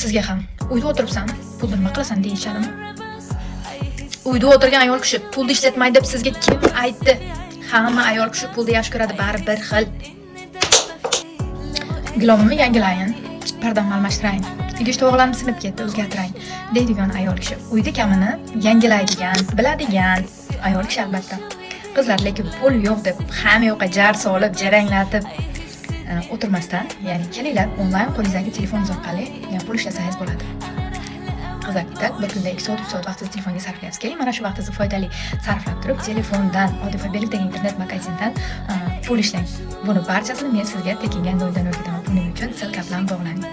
Sizga ham "Uyda o'tiribsan, pulni nima qilasan?" deyishadimi? Uyda o'tirgan ayol kishi pulni ishlatmaydi deb sizga kim aytdi? Hamma ayol kishi pulni yaxshi ko'radi, bari bir xil. "Gilomimni yangilayin, pardamni almashtirayin, idish tovoqlarim sinib ketdi, o'zgartirayin", deydigan ayol kishi uyda kamini yangilaydigan, biladigan ayol kishi, albatta. Qizlar, lekin pul yo'q deb hamma yoqqa jar solib, jaranglatib o'tirmasdan, ya'ni kelinglar, onlayn qo'lingizdagi telefoningiz orqali pul ishlasangiz bo'ladi. Qizlar, так, bir kunda 2 soat, 3 soat vaqtingizni telefonga sarflayapsiz. Keling, mana shu vaqtingizni foydali sarflab turib, telefondan, oddiy Faberlic degan internet magazindan pul ishlang. Buni barchasini men sizga tekinga noldan o'rgataman. Buning uchun ссылка bilan bog'laning.